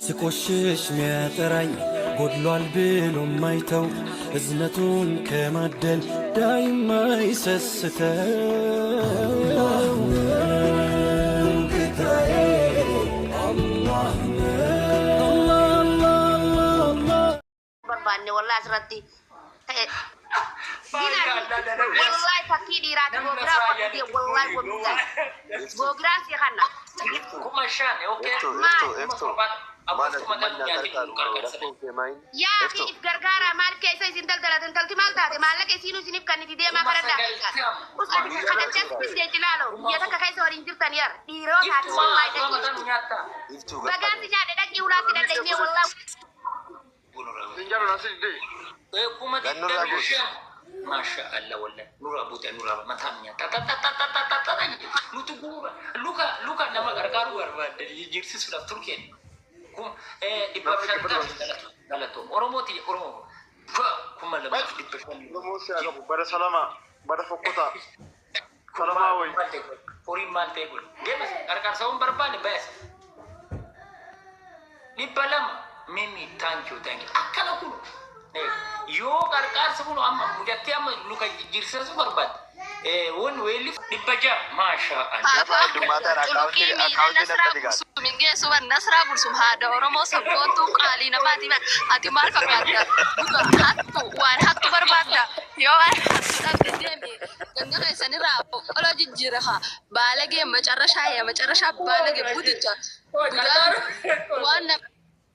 ስቆሽሽ ሚያጠራኝ ጎድሏል ብሎ ማይተው እዝነቱን ከማደል ዳይማ ይሰስተው ጌታዬ አላህ ነው አላህ Barbaanne wallahi asirratti ta'e. Wallahi fakkii dhiiraati googiraa uffatu wallahi wabillahi. Googiraan si kanna. 5,000, okay. Iftu, Maal? iftu, iftu. Kuma Maal 7 ati kuma manna nyaatee gargaaru nu qarqarsa. rakkoon kee maayin? Yaa fi Iftu, if gargaara maal keessa isin daldalatan talti maal taate maallaqa isiinuu isiniif kan itti deemaa Kuma kadhadhaa 90. Us ati kadhachaa sitti deechilaalo biyya takka keessa waliin jirtan yar dhiiroo taate Iftu maa wallahi dura mataa dhaqii. nu nyaattaa? iftu Bagaan si gargaaru. nyaadhe dhaqii ulaatti dhadheenyee wallahi. Sinjaro nasirde. Kuma Gannurraa digdamii buusi. shan. Maasha Allah wallahi nurraa buute nurraa mataa nu nyaata. Ta ta ta ta ta ta ta nuti guura luka luka nama gargaaruu barbaadde jijjiirsisuudhaaf Turkeen. Kum dhibba Namni shan kibba taate galatoom Oromooti Oromoo 2,500. Oromoo si haa qabu. Bara salamaa. Bara fokkotaa. Salamaa wayi. Maal ta'e godhe? Horiin maal ta'e godhe? Deemas qarqaarsa waan barbaanne bayas. 200 mimi thank you thank you. Akkana kun yoo qarqaarsa kun amma mudattee amma luka jijjiirsisuu barbaadde. Wanni weellif 600 maasha Allah. Lafa heddummaataadha. Culuqii Akkaawuntii miila akkaawuntii Nasraa natti gaadha. Gursum hin geessu bar Nasraa Gursum haadha Oromoo sabboontuu qaalii namaati bar ati maal fakkaata dhuga hattu waan hattu barbaadda yoo waan hattu dhabde deemi ganda keessanirraa boqqoloo jijjiira haa baalagee macarrashaa yaa macarrashaa baalage budicha budaan waan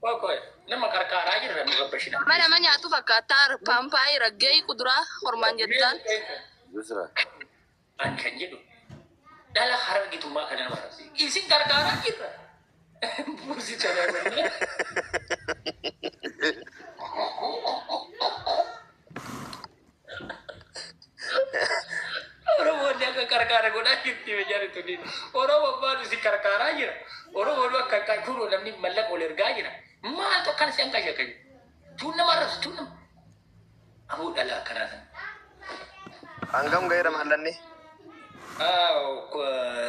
Qoy qoy nama qarqaaraa jirra nu gabbashina. nama nama nyaatu fakkaattaa paampaayii raggee kuduraa hormaan jettaan. Yusra. An kan jedhu dhala harargitummaa kana nama rabsi. Isin qarqaaraa jirra. Buusi calaa. Oromoonni akka qarqaara godhaa jirti jarri tuni. Oromoo maal isin qarqaaraa jira. Oromoon akka kunoo namni mallaqa ol ergaa jira. Maaltu akkana si hanqashe akka jiru. Tuun nama arrabsu tuun nama. Aboo dhala akkanaa sana. Hangam ga'eera maallanni?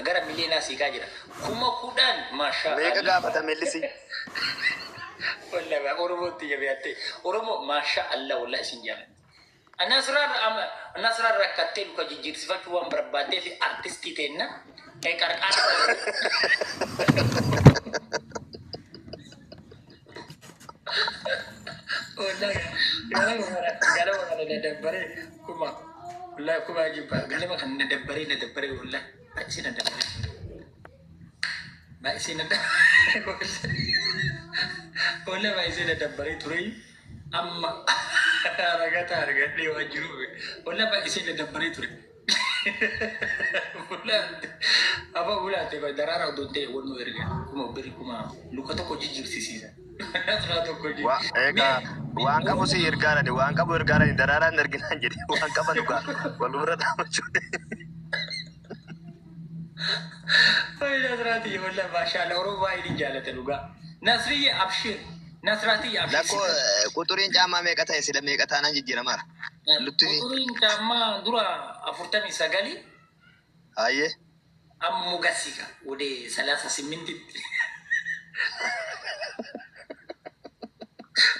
Gara miliyoonaa siiqaa jira. 10,000 maashaa Meeqa Allah. gaafata mellisi? Wallahi Oromootti jabeeyatte. Oromoo maashaa Allah wallahi isin jaalladha. Nasraan rakkattee luka jijjiirsifachuu waan barbaaddeef artistii teenna qarqaara. Wallahi galama kana na dabbaree kuma wallahi kuma jibba galama kana na dabbaree na dabbaree wallahi baay'isee na dabbaree baay'isee na dabbaree wallahi baay'isee na dabbaree ture amma ragata argadhee waan jiruuf wallahi baay'isee na dabbaree ture. Aba ulaate daraara odoon ta'e wal nu erga kuma biri kuma luka tokko jijjiirsisiisa. Nasraa tokko Wa egaa waan qabu si ergaarani waan qabu ergaarani daraaraan erginaan jedhe waan qaban dhugaa wal bira dhaabachuu. Nasraati wallah maashaalla Oromoo baay'ee ni jaalata dhugaa. Nasriyye abshir. Nasraatiyye abshir. Lakkoo quxuriin caamaa meeqa ta'e sila meeqa taanaan jijjiiramaara? Lutti Quturiin caammaa dura 49 hayyee amma mugasiika wode 38tti.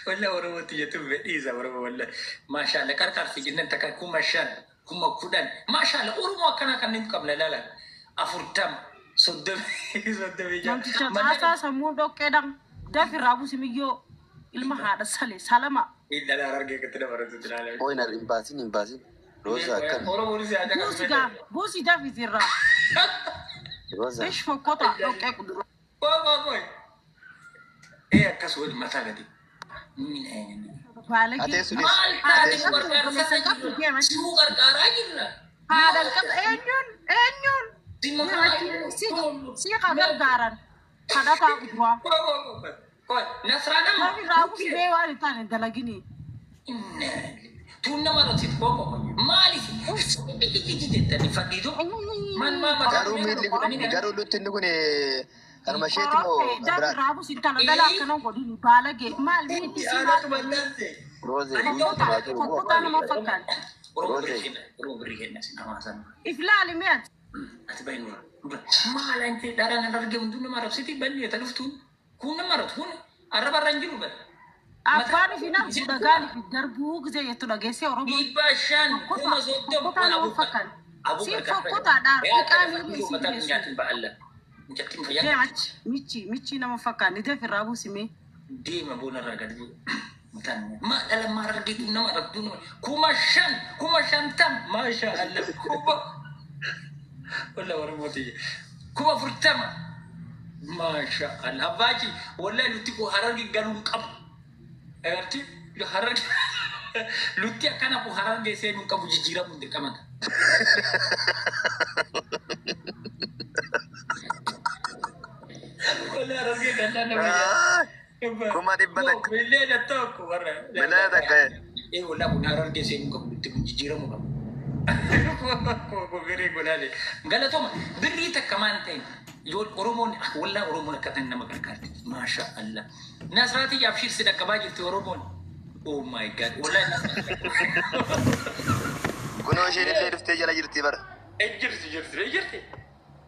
Wallah Oromootti jettuun fedhiisa Oromoo wallah. Maashaalla qarqarsi jennaan takka 5,000 10,000 maashaalla Oromoo akkanaa kanneen qabna ilaala. 40 30 36. Namticha xaasaa sammuu dhoqqeedhaan dafirraa buusi miyyoo ilma haadha sale salama. Dhala harargee akkatti dabaratu ilaala. Ooyina hin baasin hin baasin. Rooza akkam? Oromoon si haa Buusi gaa buusi dafisirraa. Rooza. Ish fokkota dhoqqee kuduraa. Qoy qoy qoy. Ee akkas wal mataa gadi. Baalagee. Ateessu dhiis. Maal taate Ateessu. qarqaarsa jirra. Siruu qarqaaraa jirra. Haadha qabda eenyuun eenyuun si ka gargaaran kadhataa kuduraa. Qoy qoy qoy. Qoy Nasraan amma. Dafirraa buusi bee waan hin taane dalagini. Tuun nama rotiif qoy qoy qoy. Maaliif jettanii fadhiitu. Maal maa mataa Garuu miilli kun garuu lutti inni kun kanuma isheeti moo Koroffee kan biraati? dafirraa buusi intala dhala akkana godhini baalagee maal miidhi si maal Aanatu bal'aante. Roozee Ani lutti fokkota maa jiru moo fokkota nama akkami? fakkaata. Oromoo birrii kenna. Oromoo birrii kenna sin hawaasan. If laali mi'ati. Ati bayi nurra. Maal anti dharaan hin arge hunduu nama arabsiti balli ta dhuftuun. Kun nama arabsu kun Arraba irra hin jiru bara. Abbaan fi nama dhagaan fi darbuu gisee jettu dhageessee Oromoo. 500 30,000. Fokkotaa nama fakkaata. Si fokkotaadha. Dhiqaa miilli isii geessu. Nyaatiin ba'alla. Mucattiin fayyaa. Deem achi michi michi nama fakkaata. Ni deef irraa buusimee. Deema boonarraa gadi bu'u. Mataan ma dhala maal argitu nama argatu nama 5,000 50,000 maasha Allah kuma walla Oromooti 40,000 maasha Allah abbaachi walla lutti koo Hararge galuu hin qabu. Agarti Hararge lutti akkana koo Hararge seenuu hin qabu jijjiiramuu hin dirqamata. Walla Hararge gandaan nama jaa. 100,000. 1,000,000 warra. 1,000,000. Eh walla kun Hararge seenuu qabu lutti kun jijjiiramuu qabu. Birrii godhaale. Galatoma birrii takka maan ta'e yoo Oromoon wallaa Oromoon akka tan nama gargaarti. Maasha Allah. Nasraatii abshir si dhaqqabaa jirti Oromoon. Oh my God. Wallaa Kunoo isheen illee dhuftee jala jirti bara. Jirti jirti jirti.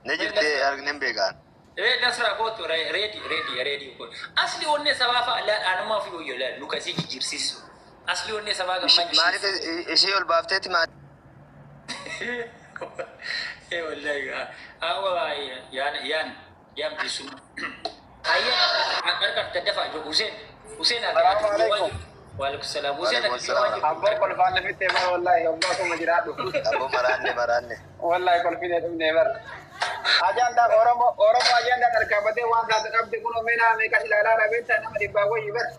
Ni jirti arginen beekaan. Eh Nasraa kootu reedi reedi reedi kootu. Asli onnee sabaa fa'a aanumaa fi yoo laal lukasii jijjiirsiisu. Asli onnee sabaa gammaa Maaliif ishee ol baafteetti maal? Eh wallahi awa yaan yaan yaan bisu. Hayya qarqar daddafa jo Hussein Hussein Salaamu alaikum. Waalaikum salaam. Hussein Waalaikum salaam. Abbaa kolfaan lafitti bara wallahi abbaa kuma jiraadhu. Abbo maraanne maraanne. Wallahi kolfinee dhumnee bara. Ajandaa Oromoo Oromoo ajandaa tarkaanfatee waan taate qabde kun omeenaa meeqa ilaalaa dhabeetta nama dhibbaa wayii bara.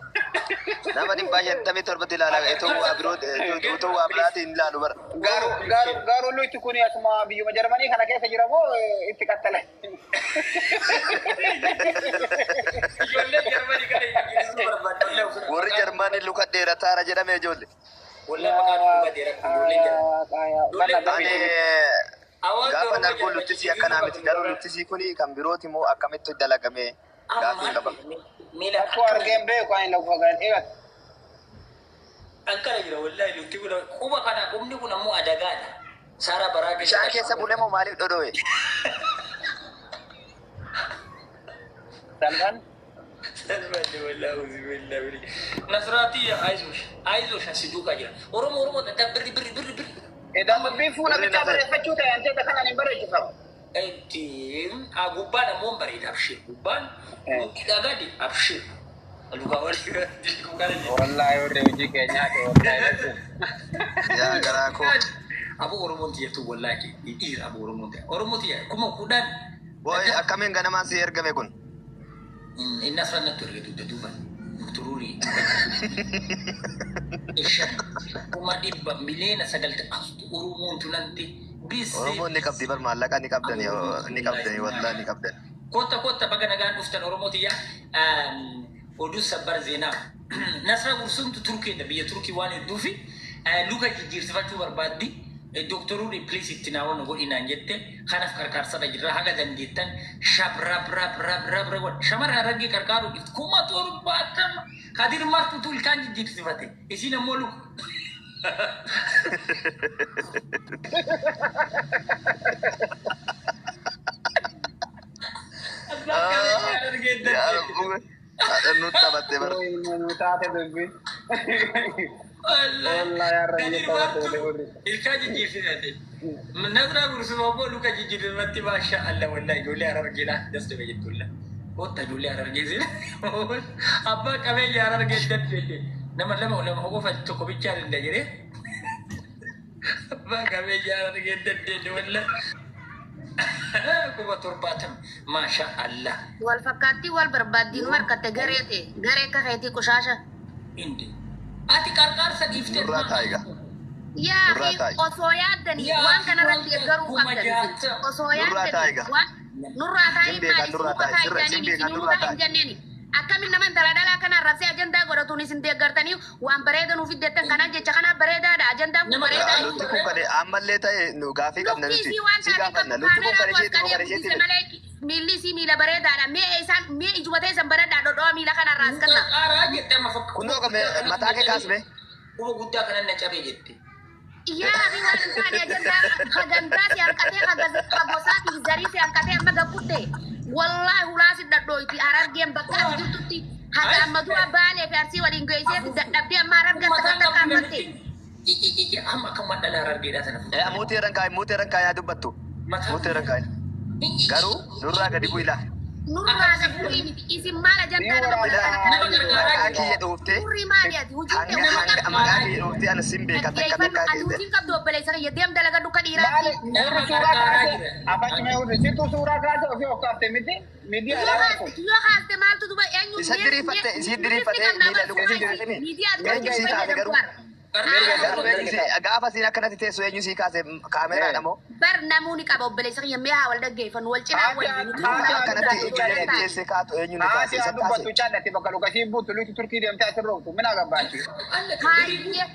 Nama 557tti ilaalaa itoo waa biroo itoo waa biraatiin ilaalu bara. Garuu garuu garuu lutti kun asuma biyyuma Jarmanii kana keessa jira moo itti qattale? Ijoollee Jarmanii kana jijjiiruu barbaaddu. Warri Jarmanii luka dheerataara jedhame ijoollee. Wallahi maqaan luka dheeraa ijoollee Jarmanii. Ani gaafa nargoo luttisii akkanaa miti garuu luttisii kuni kan birooti moo akkamitti dalagame gaafii qaba. Miila Akkoo argeen beeku ani lafa kan eegatu. Akkana jira wallahi lutti kun quba kana qubni kun ammoo adagaadha. Saara baraa Bishaan keessa bule moo maaliif dhodho'e? Salphaan. Nasraatii አይዞሽ አይዞሽ asi duukaa jira. Oromoo Oromoo daddaa birri birri birri birri. Edaa dubbiin fuula bichaa barreeffachuu ta'e antee kanaan hin barreessifamu. Ittiin gubbaan ammoo hin bareeda abshir gubbaan mukidhaa gadi abshir. Lukaa walii Wallahi warri hojii keenyaa ta'e wallahi. Yaa garaa koo. Abu Oromoon tiyyatu wallahi dhiira abu Oromoon tiyyatu. Oromoo tiyya 10,000. Booyi akkamiin ganamaan si ergame kun? Inni asirra natti erge dugda duuba. Turuuri. 500,000 9,000,000 Oromoon tunanti. Oromoon ni qabdi bar maallaqa ni qabdani ni qabdani wallahi ni qabdani. Kotta kotta baga nagaan dhuftan Oromoo tiyya. Oduu sabbar zeenaa. Nasra Gursumtu Turkiidha biyya Turkii waan hedduu fi luka jijjiirsifachuu barbaaddi. Dooktaruun please itti naawwan godhinaan jette kanaaf qarqaarsadha jirra haga dandeettan shabrabrabrabrabra godha. Shamarra Harargee qarqaaruu dhiftu 70,000 Kadir martutu ilkaan jijjiirsifate isin ammoo luka. Haadha nutti taphatte bar. Nu taate dubbiin. Wallahi har'a Kadir taphate martu ilkaan jijjiirsifate. Nasra Gursuma ammoo luka jijjiirfatti maasha Allah wallahi ijoollee Harargeedha das nama jettulla. Kotta ijoollee Harargee sila. Abbaa qabeenya Harargee dandeette. Nama lama lama qofa tokko bichaa danda'a jedhee. Abbaa qabeenya Harargee dandeette wallahi. 70,000 maasha Allah. Wal fakkaattii wal barbaaddiin markatte garee ta'e garee akka keetii qushaasha. Indi. Ati qarqaarsa dhiiftee. Nurraa taayiga. Yaa Nurraa fi taayi. osoo yaaddanii Yaa waan fi kanarratti waan deeggaruu kuma qabdan jaata. osoo Nurraa yaaddanii taayiga. waan nurraa Sin taayi beekan maali nurraa muka taayi. Sirra sin taayitaniin beekan isin nurraa muka hin taayi. jenneeni. Akkamiin nama intala dhalaa kana arrabsee ajandaa godhatuun isin deeggartanii waan bareeda nuuf fiddeettan kanaan jecha kanaa bareedaadha ajandaan kun Nama bareedaa Lutti kun kan ammallee ta'e nu gaafii qabna Lukti nuti. isii waan Si taate gaafanna. qabdu Lutti kun kan kaameeraa isheeti moo as kan qabee isheeti guddise miti? malee miilli isii miila bareedaadha. Mee isaan mee ijuma teessan bareedaa dhodho'a miila kanarraa as kanna. Qarqaaraa jette amma fakka. Kunoo qame mataa kee kaasme. Quba guddaa kanan na cabee jette. Yaa fi waan hin taane ajandaa hagandaa si hanqatee hagosaa fi zarii si hanqatee amma gabbutte. Wallaahi hulaa si dhadhooyti Harargeen bakka ati jirtutti Haga amma dura Baalee fi Arsii waliin geessee dadhabdee amma Harargee Mataan takka qabdu takkaanfatte. namitti. Amma akka dhala Harargeedhaa sana fuudhu. Muutee irraan kaa'i, muutee irraan kaa'i haa dubbattu. Muutee irraan kaa'i. Garuu nurraa gadi bu'i laa. Nurraa gadi bu'ii miti. Isin maal ajandaa nama Ilaa godhatan? Nama gargaaraa maqaa kiyya dhooftee Nurri maali ati? Hujii hanga hanga maqaa kiyya dhooftee ana sin beeka takka Dhaggeeffannu takkaa ati keessatti. hojii qabdu obboleessa kiyya deem dalaga duka Maali dhiiraatti. nurri suuraa kaase afaan mee hurri situ suuraa kaase ofii of kaafte miti miidiyaa Yoo alaa kun. kaaste yoo kaaste maaltu duba eenyu Isa diriirfatte, isii diriirfatte miila luka isii diriirfame. miidiyaa Eenyu sii kaase garuu? Garuu eenyu sii gaafa siin akkanatti teessu eenyu sii kaase kaameeraadha moo? Bar namuuni qaba obboleessa kiyya mee haa wal dhaggeeffannu wal cinaa wal Luka akkanatti ijoolleen teessee kaatu eenyu ni kaase Haati isa haa dubbattu kaase. caalatti bakka lukasii buutu luti Turkii deemtee asirra roobtu mina gabbaachi. Haayye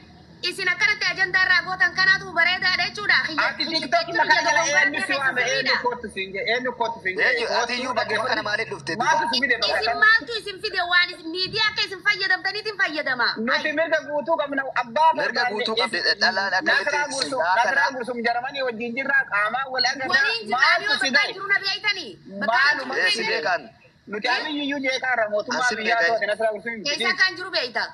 isin akkanatti ajandaa irraa gootan kanaatu bareedaadha jechuudha. Ati tiktookii makana jala eenyu si waame eenyu kootu siin jee eenyu kootu siin jee. Eenyu ati iyyuu bakkuma kana maaliif dhufte duuba? Maaltu si fide bakka Isin kana? maaltu isin fide waan isin miidiyaa akka isin fayyadamtaniitiin fayyadama. Nuti mirga guutuu qabna abbaa Mirga guutuu qabdi dhalaan Nasraa akkamitti Gursum silaa Nasraa kana Gursum Jarmanii wajjin jirra qaamaa wal agarra Waliin jirraa maaltu yoo si bakka gahe jiru na beeytanii. Maaluma ee si beekan nuti amiyyiyyuu jeeqaarra mootummaa Asin biyyaa beekan. to'ate Nasraa Gursum hin Keessa fidin. kan jiru beeyta.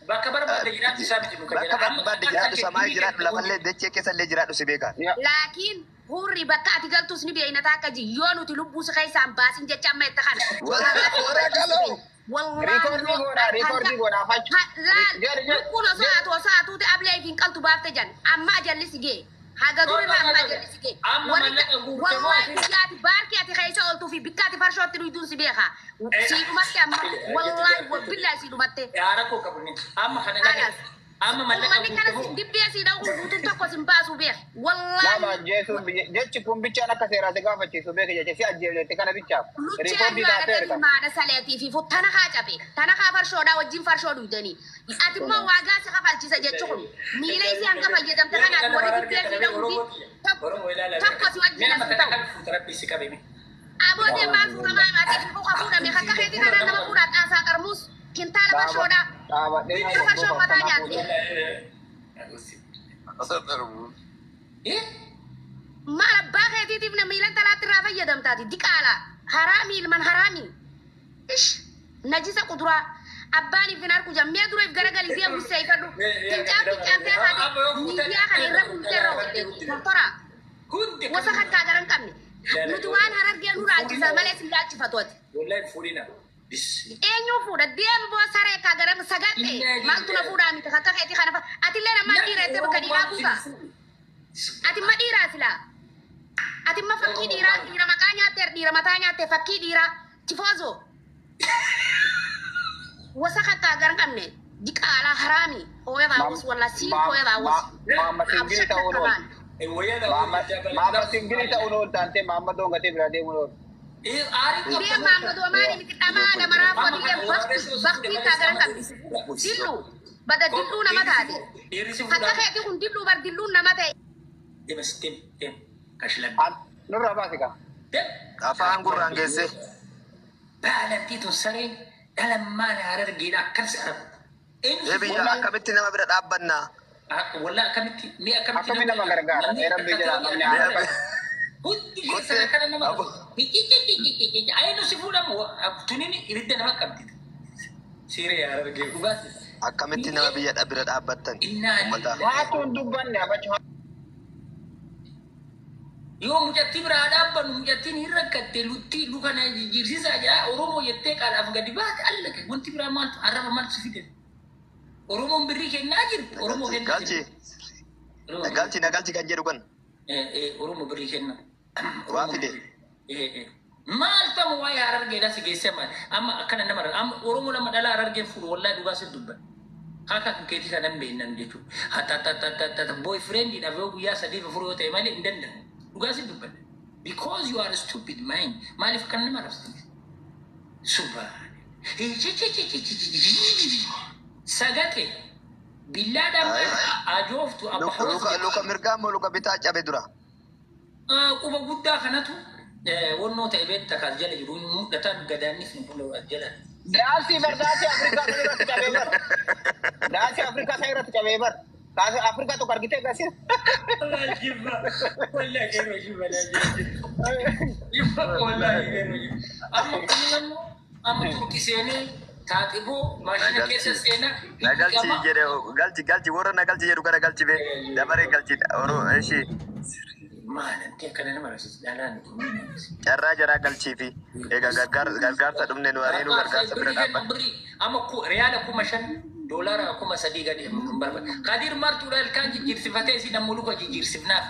Bakka barbaadde jiraatu isaa miti nu bakka barbaadde jiraadhu samaa jiraadhu lafallee dachee keessallee jiraadhu si beekan. Laakiin hurri bakka ati galtus ni beeyna taakka ji yoo nuti lubbuu si keessaan baasin jecha amma itti kana. Warra galoo. Riikoordii goona riikoordii goona afachu. Laal lubbuun osoo haatu osoo haatuuti ablee fi hin qaltu baafte jan amma ajalli si gee. Haga duri irraa amma ajalli si gee. Amma Warri mallaqa guurte moo wallahi ati? guyyaati baarkii ati keessa ooltuu fi bikka ati farshootti dhuyduun si beeka. Sii dhumatte amma wallahi wabillahi sii dhumatte. Yaa rakkoo qabu ni. Amma kana dhagaa. Amma mallaqa Uummanni guurte kana moo? dibbee sii dha'u kun guutuun tokko sin baasuu beeka. Nama Wallahi ajjeesuun biyya jechi kun bichaan akka seeraa si gaafachiisu beeka jecha si ajjeefte kana bichaaf. Luchee Riikoordii taateerta. maadha saleetii fi tana haa cabe tana haa farshoodhaa wajjin farshoo dhuydanii ati immoo waagaa si kafalchisa jechu kun miila isii hanga fayyadamte kanaaf warri dibbee si dha'uu fi tokko si wajjin Mee as amma ta'u. kana fuuta rabbi si qabeme. Abootee maal fuudhamaa himaatee fi kuka fuudhame akka keetii kanaan nama fuudhaa xaasaa qarmuus kintaala farshoodhaa Dhaabadhee Bifa farshoo mataa nyaatte. Eh? Maal abbaa keetiitiif na miilan talaatti irraa fayyadamtaati diqaala haraamii ilman haraamii ish najisa kuduraa abbaan ifin harku jammee dura if garagalii deemu seeyfadhu fincaan fincaantee haate miidiyaa kana irra bultee irra oolte tortora Hundi wasa kakkaa garan qabne nuti waan Harargee nu laalchisa malee sin laalchifatu ati Wallahi fuudhina. Bis. eenyuu fuudha deem boo saree kaa garam sagatte maaltu na fuudhaa miti kakka keetii kana fa atillee namaa dhiira jettee bakka dhiiraa buuta ati ma dhiiraa silaa ati ma fakkii dhiiraa dhiira maqaa nyaattee dhiira mataa nyaattee fakkii dhiiraa tifoozo wasa kakkaa garan qabne diqaalaa haraami hooya baawwas walla siin hooya baawwas Maamma singilii ta'uun oolu. Maamma singilii ta'uun oolu taantee maamma doongatee biraa deemuun oolu. Bee maammadoo maali miti dhamaa namaraa fotillee baktii kaa garan qabne dilluu bada dilluu nama taate akka keeti kun dilluu bar dilluun nama ta'e Nurraa baasi kaa. Afaan gurraan geesse. Baalantii tun sareen dhalammaan Harargeedha akkas arabu. Ee biyya akkamitti nama bira dhaabbannaa? Wallah akkamitti mee akkamitti Akkamitti nama gargaara? Mee rabbii jedhaa namni haa Hundi keessan akkana nama Ayinu si fuudhamu tunini ibidda nama qabdi. Siiree Harargee dhugaati. Akkamitti nama biyya bira dhaabbattan? Innaa Uummata. Haatuun dubbanne afachu Yoo mucattii biraa dhaabbannu mucattiin hin rakkatte luttii lukana jijjiirsiisaa jira Oromoo jettee qaalaaf gadi baate allaqe wanti biraa maaltu arraba maaltu si fide. Oromoon birrii kennaa jiru Oromoo kennaa Galchi jiru. galchi na galchi kan jedhu kan. Oromoo birrii kenna. Waa fide. Maal ta'u waa'ee Harargeedhaa si geesse maal amma akkana nama amma Oromoo nama dhalaa Harargeen fuudhu wallaahi dhugaa si dubba. Akka kan keetii kana hin beeknan jechuudha. Hatta boyfriendiidhaaf yoo guyyaa sadiif afur yoo ta'e malee hin danda'amu. Dhugaa si dubbanna. Because you are a stupid mind. Maaliif akkana nama arrabsitan? Subhaan. Sagate billaadhaan ajooftu abba Luka luka mirgaa moo luka bitaa cabe dura? Quba guddaa kanatu wannoo ta'e beekta kan jala jiru mul'ataan gadaannis nu fuula jala. Daasii bar daasii Afrikaa sana irratti cabee bar. Daasii Afrikaa sana irratti cabee bar. Kaasii Afrikaa tokko argitee gasii. Wallahi jibba wallahi qeerroo jibba jibba wallahi qeerroo jibba. Amma kun immoo amma Turki seenee Taaxiboo maashina keessa seenaa. Na galchi jedhe, galchi galchi, warra na galchi jedhu kana galchi be dabaree galchi oro ishi. Maal anti akkana nama rasiis dhalaan kun. Carraa jaraa galchii fi egaa gargaarsa dhumne nu ariinu gargaarsa bira dhaabbanna. Birrii amma riyaala 5,000, doolaara 3,000 gadi hin barbaadu. Kadir martuudha ilkaan jijjiirsifatee isin ammoo luka jijjiirsifnaaf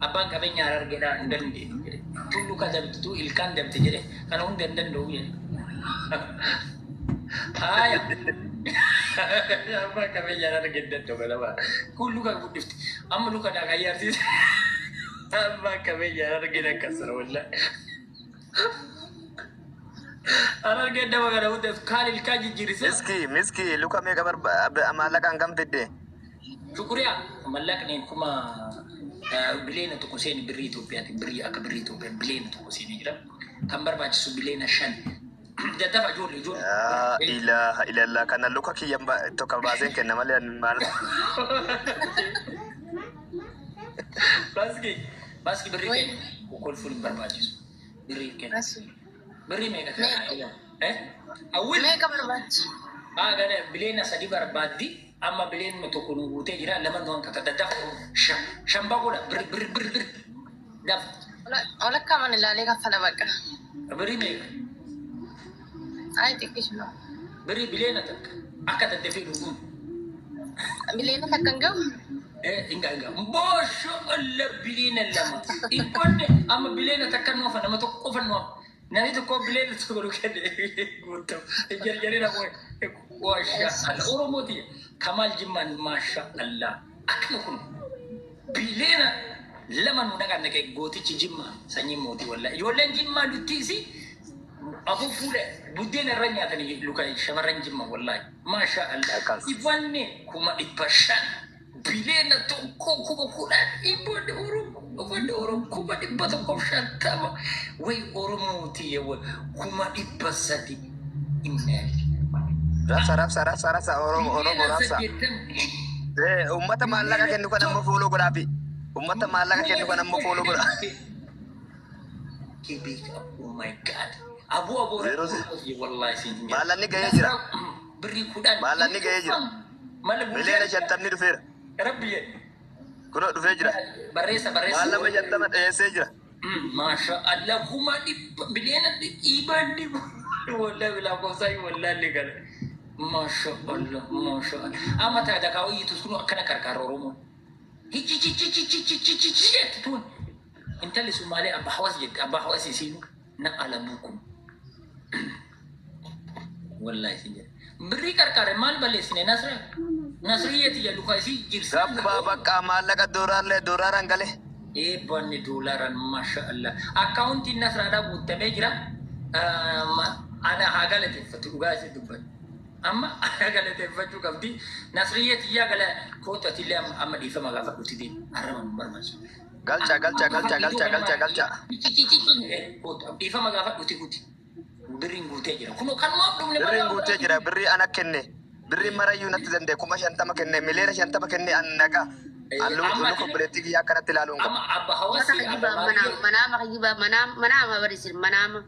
abbaan qabeenya Harargeedhaa hin dandeenyu jedhe. Tun luka dabti, tu ilkaan dabti jedhe, kana hunda hin danda'u jedhe. Haaya. Abbaan qabeenya Harargee hin danda'u galama. Kun luka guddifti. Amma luka naa qayyaarsiisa. Abbaan qabeenya Harargeen akkasana wallaahi. Harargeen nama kana hunda kaan ilkaan jijjiirsisa. Miski miski, luka meeqa barba maallaqaan kam fidde? Shukuriyaa, mallaqni 1 biliyoona seeni birrii Itoophiyaati. Birrii akka birrii Itoophiyaa 1 biliyoona seenii jira. Kan barbaachisu 5 biliyoona. Daddafa ijoollee ijoollee. Laa ilaaha illallah, kana luka kiyya tokko baaseen kenna malee ani maal. Baski baski, birrii kenna. Kolfuun hin barbaachisu. Birrii kenna. Birrii meeqa kenna? Eh? Awwil. Meeqa barbaachisu? Haa, gara 3 biliyoona barbaaddi. Amma 1 biliyoona nu guutee jira. Lama nu hanqata. Daddafa shambaa godha. Birri birri birri birri. Dafa. Walakkaa mana ilaalee kaffala baqa. Birrii meeqa? Ay, xiqqishuma. Birrii 1 biliyoona. Akka daddafee dhuguun. 1 biliyoona hin gahu? Inga inga. Boosho olla, 2 biliyoona. Dhibboonni amma 1 biliyoona nu hafa, nama tokko qofa nu hafa. Namni tokko 1 biliyoona nu kenne guutamu. Jarjaree nama maasha Allah. Oromooti. Kamaal Jimmaan maasha Allah. Akkana kun 2 biliyoona nu dhaqan naqee gootichi Jimmaa sanyii mootii wallaahi. Ijoolleen Jimmaa luttiisi aboo fuula buddeena irra nyaatanii luka shamarran Jimmaa wallaahi. Maasha Allah. Akkas. Ifanni 500,000, 1 biliyoona, 10,000, dhibboonni Oromoo, ufanni Oromoo 150,000, way Oromooti, 300,000 inni. Rabsa rabsa rabsa rabsa, Oromo Oromo rabsa. Eh, ummata maallaqa kennu kan ammoo follow godhaafi. Ummata maallaqa kennu kan ammoo follow godha. Oh my God. Aboo aboo. Zero wallahi siin. Maallaqni gahee jira. Birrii 10. Maallaqni gahee jira. Mala 50 miliyoonni dhufeera. Rabbi jedhe. Kunoo dhufee jira. Barreessa barreessa. Maallaqa 50 dhiyeessee jira. Maasha Allah, kuma dhibba 100 biliyoona. Wallahi bilaa qofsaa wallahi gala. Maasha Allah, maasha Allah. Amma taata kaawwiyitu sun akkana qarqaara Oromoo. Hichi chichi chichi chichi chichi jettu tun. Intalli Sumaalee abbaa hawaas jetti, abbaa hawaas isiinu na alamuukum. Wallahi isin jedhe. Birrii qarqaare maal balleessine Nasra? Nasriyyati jedhu ka isii jirsa. Gabbaa bakka maallaqa dooraallee dooraaraan gale. Eebbanni doolaaraan, masha Allah. Akkaawuntiin Nasraadhaa guutamee jira. Ana haa galateeffatu, dhugaa isin dubbatu. Amma haa galateeffachuu qabdi. Nasriyya tiyyaa gala kootu, atillee amma dhiifama gaafadhuti deemi. Arraba nu barbaachisu. Galcha galcha galcha galcha galcha galcha. Kootu dhiifama gaafadhuti kuti. Birriin guutee jira. Kunoo kanumaaf dhumne. Birriin guutee jira. Birrii ana kenne. Birriin marayyuu natti danda'e 50,000 kenne, 50 miliyoona kenne, an nagaa. An luka obboleettii kiyyaa akkanatti ilaaluun qaba. Amma abba hawaasi abba Manaama manaama kijiba manaama manaama barisin manaama.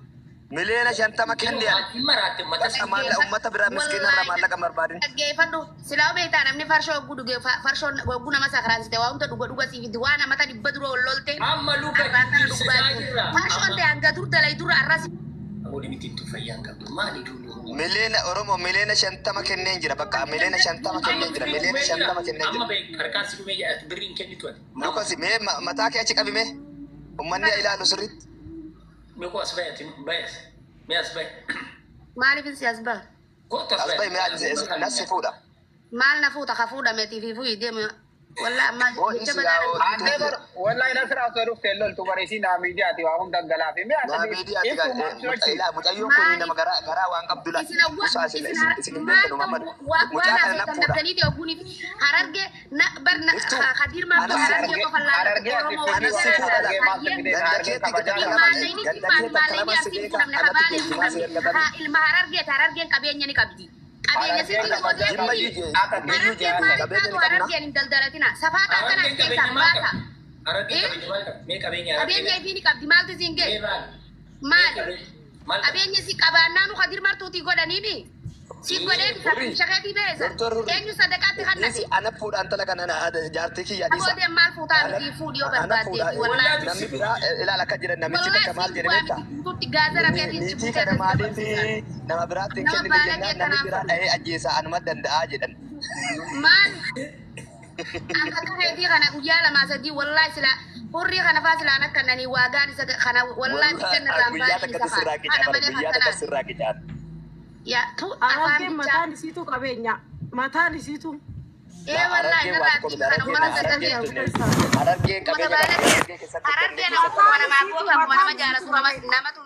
50 miliyoona kenne an. Maraate mata Bakka maallaqa uummata biraa miskiina irraa maallaqa barbaadin. Dhaggeeffadhu, silaa beektaa, namni farshoo hogguu dhuge, farshoo hogguu nama sakaraasite waa hunda dhuga dhuga siifiti, waa namata dhibba dura ol lolte. Amma luka Arraan kana jijjiirsisaa dhugaa jiru. jirra. Farshoon ta'e hanga dur dalai dura arras. Aboodi miti ittu fayyaan qabdu. Maali duulu? Miliyoona Oromoo 50 miliyoona kenneen jira, bakka 50 miliyoona kenneen jira, 50 miliyoona kenneen Amma jira. beek harkaan si dhumee jedhatu birriin kennitu ati. Lukas mee mataa kee achi qabi, mee uummanni haa ilaalu sirriitti. Mee koo as bahe ati, bahe as. Mee as bahe. Maaliif si as ba'a? Kootu as As bahe. bahi, mee nas si fuudha. Maal na fuuta ka fuudhameetii fi fuyi deemu. Wallaa amma Boo'in jecha si badaa. yaa Annee bar wallahi Nasra osoo dhufte loltu bareesii naa miidiyaati waa hunda galaafi. Mee Naa asii miidiyaati ibsu maal sochi. ilaa, mucayyoon kun nama garaa garaa waan qabdu laata. Isin awwa Musaa isin isin isin isin hin beektan Muhammad. waan Mucaa kana na haasoftan fuudha. dabdaniiti ogguuniif hararge na bar na Iftuu Kadir maamtu anas si hararge qofa laala Harargee ati Oromoo fidii anas waliin si waan fuudha harargee laata. maaltu fide Ganda harargee keetti kabajaa ganda qaba. lama Maallaqni ganda maal kee takka maallaqni lama si arsiin beeka fuudhamne anatti habaalee geejjibaa si fuudhamne ergatame. haa ilma harargeeti, harargeen qabeenya ni qabdi. Qabeenya Harargeen sitti kabajaa Jimma gooteetii jijee akka biyyuu harargeen jee maal qabeenya taatu ni qabna. harargeen hin daldalatina safaa Harargeen kanas qabeenya keessaa maal baasa. qabdi? Harargeen qabeenya maal qabdi? Mee qabeenya harargee Qabeenya ifii ni qabdi, maaltu siin Mee ga'e? maal? Maali? Maal qabdi? Qabeenya si qabaannaa nu Kadir martuutii godhaniini. Si godhee shakeetii beesa. Doktor Hurrii. Eenyu sadaqaatti Dhiisi kannate. ana fuudhaan tala kana jaartii kiyya dhiisa. Aboodeen maal fuutaa miti fuudhi yoo Ana fuudha. barbaadde wallaahi. Namni biraa ilaala akka jiran namichi takka Wallaahi maal si jedhe bu'aa beektaa? miti guutuutti gaazara keetiin si Niitii buutee kana akkasii maaliif dabarsiisan. nama biraatti hin Nama kennine baalagee jennaan namni kanaan biraa fudhu. dhahee ajjeesaa anuma danda'aa jedhan. Maal akka keetii kana guyyaa lamaa sadii wallaahi sila hurrii kana faa silaan akka nanii waagaan isa kana wallaahi bicha irraan Guyyaa baay'ee takkatti isa sirraa faa. qicaa Haadha bara malee guyyaa takka fakkanaa. sirraa qicaa. Yaa tu afaan Arargeen bichaa. mataan isiitu qabeenya. Mataan isiitu. Ee wallaahi Harargeen waa narraa tokko miti kana harargeen ummata harargeen sagalii. tun harargeen Ummata qabeenya qabdi baalagee. harargee keessatti Harargeen kanneen akkuma namaa gootu akkuma nama jaalatu namatu